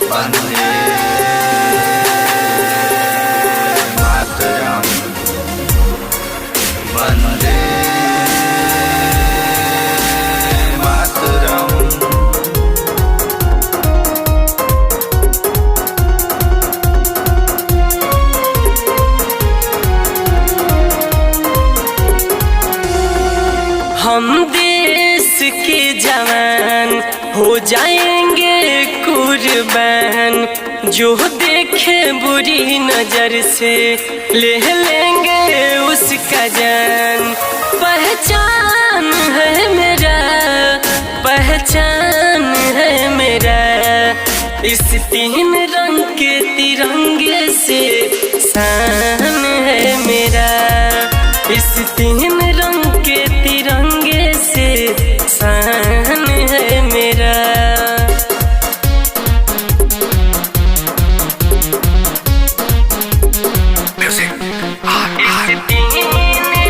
वंदे मातरम। वंदे मातरम। हम देश के जवान हो जाएंगे कुर्बान, जो देखे बुरी नजर से ले लेंगे उसका जान। पहचान है मेरा, पहचान है मेरा, इस तीन रंग के तिरंगे से शान है मेरा। इस तीन रंग के तिरंगे से शान है मेरा। इस तीन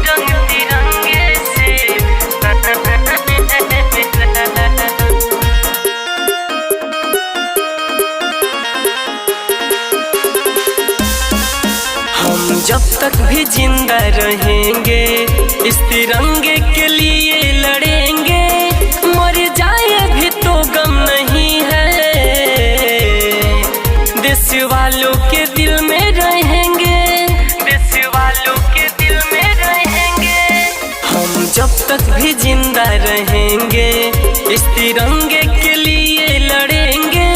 रंग तिरंगे से हम जब तक भी जिंदा रहेंगे इस तिरंगे के लिए लड़ेंगे, मर जाए भी तो गम नहीं है, देश वालों के दिल में रहेंगे, देश वालों के दिल में रहेंगे। हम जब तक भी जिंदा रहेंगे इस तिरंगे के लिए लड़ेंगे,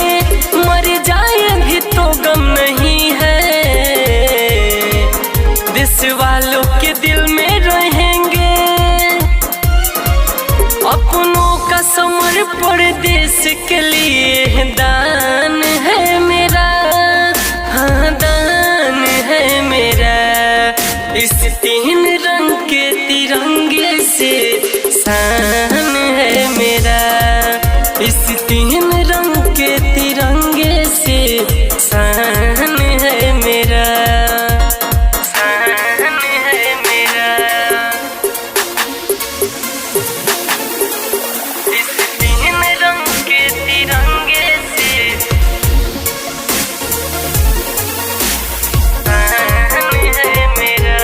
मर जाए भी तो गम नहीं है, देश वालों के दिल में रहेंगे। अपनों का समर्पण देश के लिए दान है मेरा, हाँ दान है मेरा। इस तीन रंग के तिरंगे से शान है मेरा। इस तीन रंग के तिरंगे से शान है मेरा, शान है मेरा। इस तीन रंग के तिरंगे से शान है मेरा।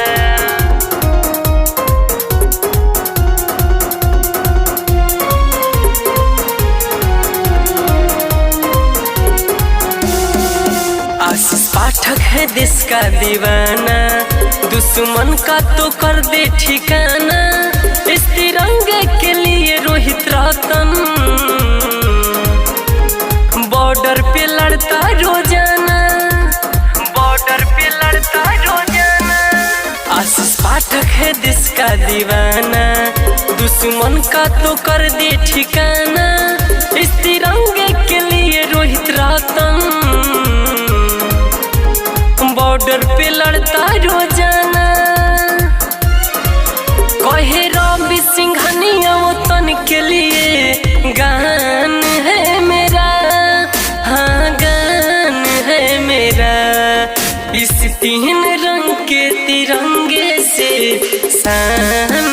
आशीष पाठक है देश का दीवाना, दुश्मन का तो कर दे ठिकाना। इस तिरंगे के लिए रोहित रतन बॉर्डर पे लड़ता रोजाना, बॉर्डर पे लड़ता रोजाना। आशीष पाठक है देश का दीवाना, दुश्मन का तो कर दे ठिकाना। इस तिरंगे के लिए रोहित रतन बॉर्डर पे लड़ता रोजाना। कहे रवि सिंघानिया वतन के लिए गान है मेरा, हाँ गान है मेरा। इस तीन रंग के तिरंगे से शान